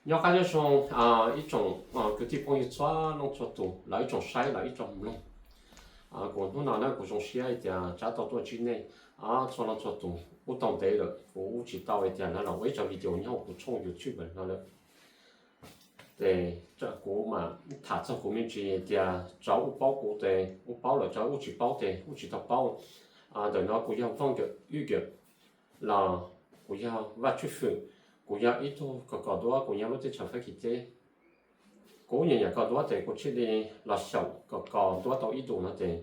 Nyob qab nyob zoo ib tsoom kwv tij phooj ywg txhua leej txhua tus los ib tsoom saib los ib tsoom mloog. Kuv hnub no na kuv zoo siab hais tias tsab tau tuaj ntsib nej txhua leej txhua tus. Ub tau ntev lawm kuv ub tsis tau hais tias lawv los ua ib tsab video nyob hauv kuv tshooj YouTube no lawm. Ces kuv mam tham txog kuv me ntsis tias tsov ub paub kuv ces ub paub lawm, tsov ub tsis paub ces ub tsis tau paub. Ntawm no kuv yog Vaj Kawm Ub Kawm los kuv yog Vaj Tshwj Fwm, kuv yog ib tug kos kos duab, kuv nyob lub teb chaws Fab Kis teb. Kuv nyiam nyiam kos duab ces kuv thiaj li los xyaum kos kos duab tau ib ntus no ces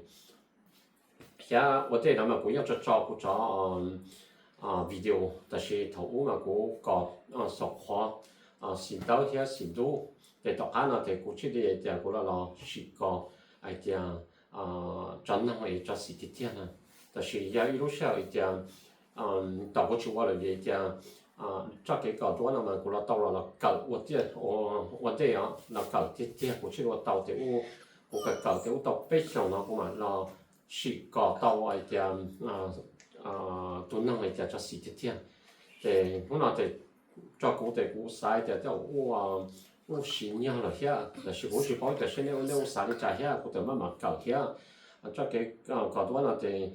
xyov ua ntej no mas kuv yeej tso tso kuv cov video, tab sis thaum ub mas kuv kos xyaum qhov xim ntawv thiab xim ntub. Ces tom qab no ces kuv thiaj li tias kuv los los sim kos hais tias tso noog es tso xim tiag tiag na. Tab sis yog ib lub sij hawm tias thaum kuv tsis ua lawm vim tias txoj kev kos duab no mas kuv los tau los los kawm ua ntej os, los kawm tiag tiag kuv thiaj ua tau ces kuv kawm kawm ces ub tau peb xyoos no kuv mam los sim kos tau hais tias tus noog hais tias tso xim tiag tiag. Ces hnub no ces tso kuv ces kuv xav tias tej zaum ub siv nyog lawm thiab, tab sis kuv tsis paub tias seb nej ub xav li cas thiab kuv txawm maj mam kawm thiab. Txoj kev kos duab no ces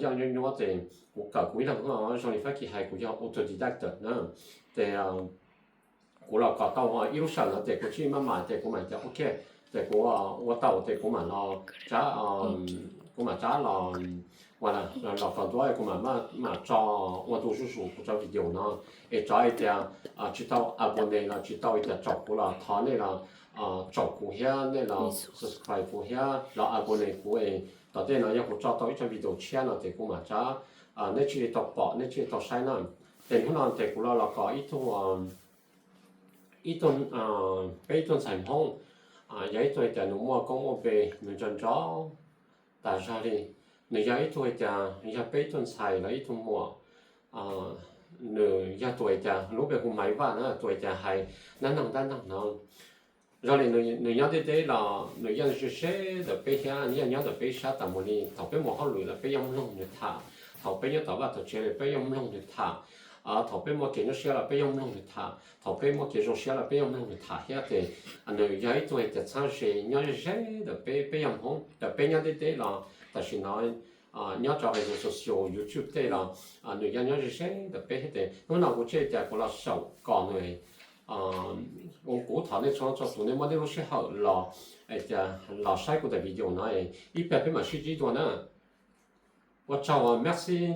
yog nyuab nyuab ces kuv kawm kuv ib leeg zoo li Fab Kis hais kuv yog autodidact na. Ces kuv los kos tau ib lub sij hawm no ces kuv thiaj maj mam ces kuv mam tias ok, ces kuv ua tau ces kuv mam los tsab, kuv mam tsab los, los kos duab kuv mam mam tso ua ntu zuj zus kuv cov video no. Es tsov hais tias tsis tau abonné los tsis tau hais tias caum kuv los thov nej los caum kuv thiab nej los subscribe kuv thiab los abonné kuv es tom ntej no yog kuv tso tau ib co video tshiab no ces kuv mam tsab, nej thiaj li tau pom nej thiaj li tau saib na. Ces hnub no ces kuv los los kos ib tug ib tug, peb ib tug ntxhais Hmoob, yog ib tug hais tias nws muaj koob muaj npe, nws nco nco tas zog li. Nws yog ib tug hais tias yog peb ib tug ntxhais los ib tug muam, nws yog tus hais tias lub npe hu Maiv Vaj na, tus hais tias hais nab noog nab noog no. Zoo li nws nyob deb deb los nws yeej ze ze ntawm peb thiab, nws yeej nyob ntawm peb sab tas mus li. Thaum peb mus hauj lwm los peb yeej mloog nws tham, thaum peb nyob tom vaj tom tsev los peb yeej mloog nws tham, thaum peb muaj kev nyuaj siab los peb yeej mloog nws tham, thaum peb muaj kev zoo siab los peb yeej mloog nws tham thiab. Ces nws yog ib tug hais tias txheeb ze nyob ze ze ntawm peb, peb yog Hmoob ntawm peb nyob deb deb los tam sim no nyob rau redes sociales YouTube tej los nws yeej nyob ze ze ntawm peb thiab. Ces hnub no kuv thiaj tias kuv los xyaum kos nws. Kuv thov nej txhua leej txhua tus nej muab nej lub sij hawm los, los saib kuv daim video no, ib pliag peb mam sib ntsib dua na. Ua tsaug, merci.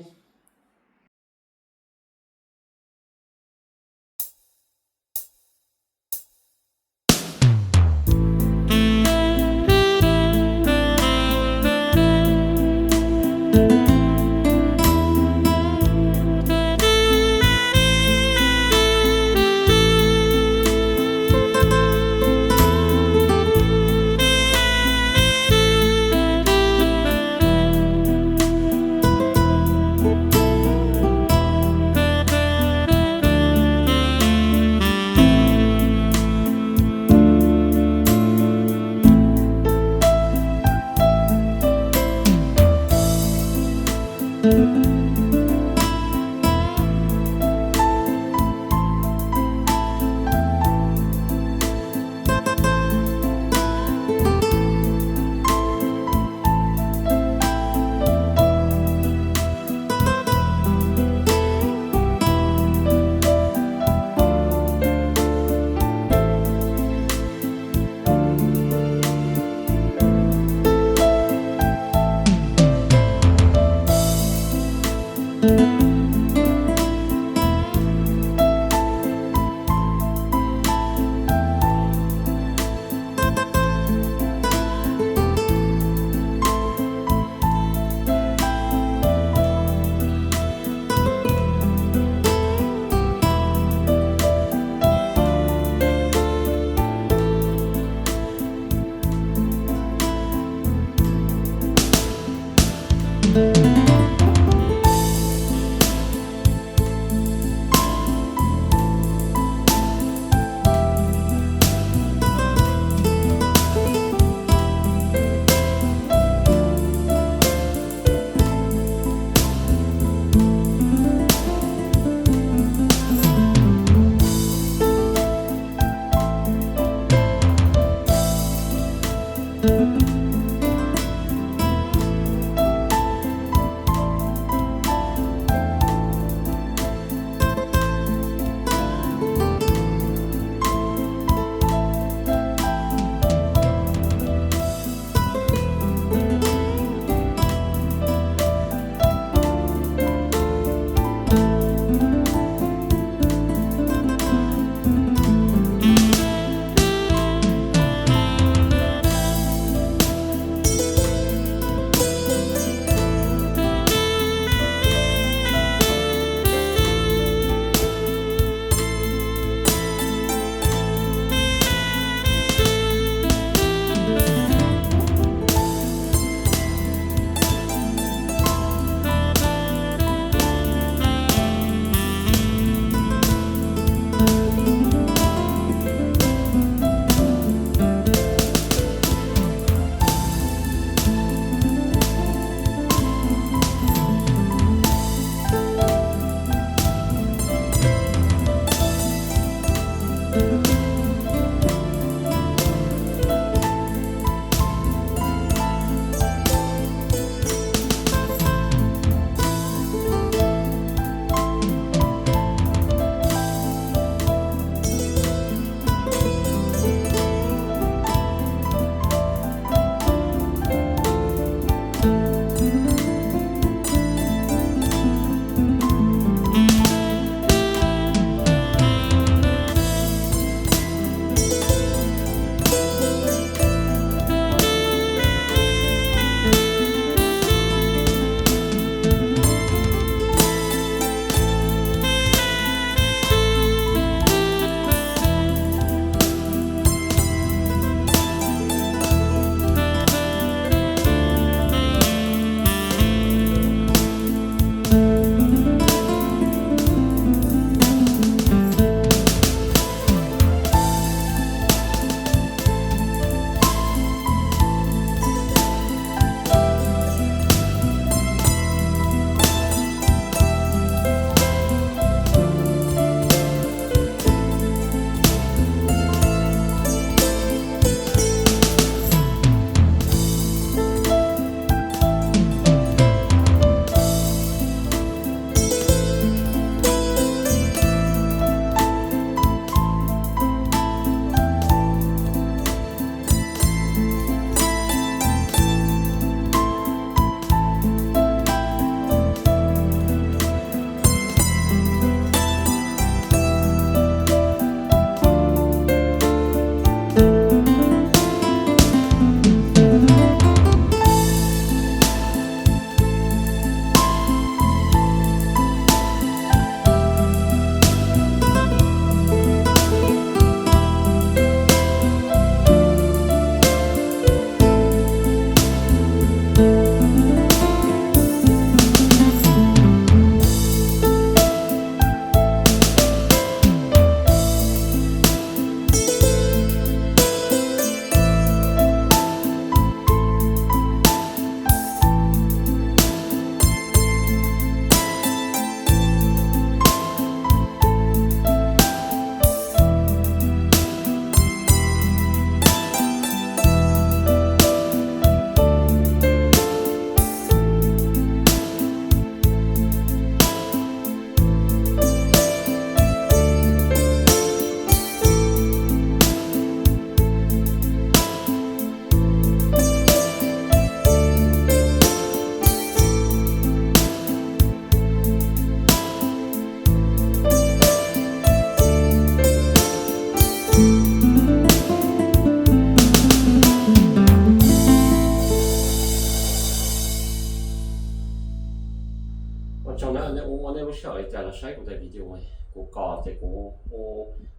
Ces kuv,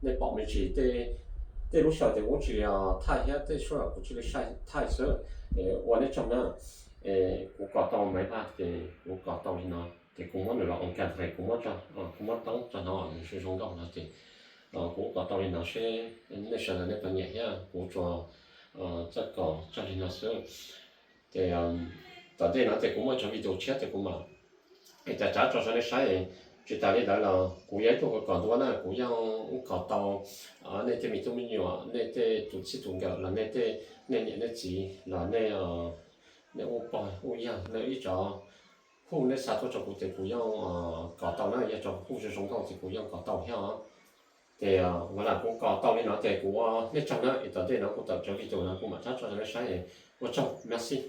nej pom me ntsis tej lub sij hawm ces kuv tsis thaij thiab tej sij hawm kuv tsis li thaij xwb. Ua nej tsaug na. Kuv kos tau Maiv Vaj ces kuv kos tau li no ces kuv muab nws los ua kas res, kuv muab, kuv muab toob tso no nws zoo zoo nkauj no ces kuv kos tau li no seb nej sawv daws nej puas nyiam thiab kuv tsuas txawj kos tsaug li no xwb. Ces tom ntej no ces kuv muaj cov video tshiab ces kuv mam li tso tso rau nej saib. Tsis tas li ntawd los kuv yog ib tug kos ntua na, kuv yeej kos tau nej tej me tub me nyuam, nej tej tus txij tus nkawm los nej tej, nej niam nej txiv los nej, nej ub pog ub yawg, nej ib cov huj nej xa tuaj rau kuv ces kuv yeej kos tau na, yog cov huj zoo zoo nkauj ces kuv yeej kos tau thiab os. Ces ua li kuv kos tau li no ces kuv ua nej tsaug na, es tom ntej no kuv tawm cov video no kuv mam rov tso rau nej saib. Ua tsaug, merci.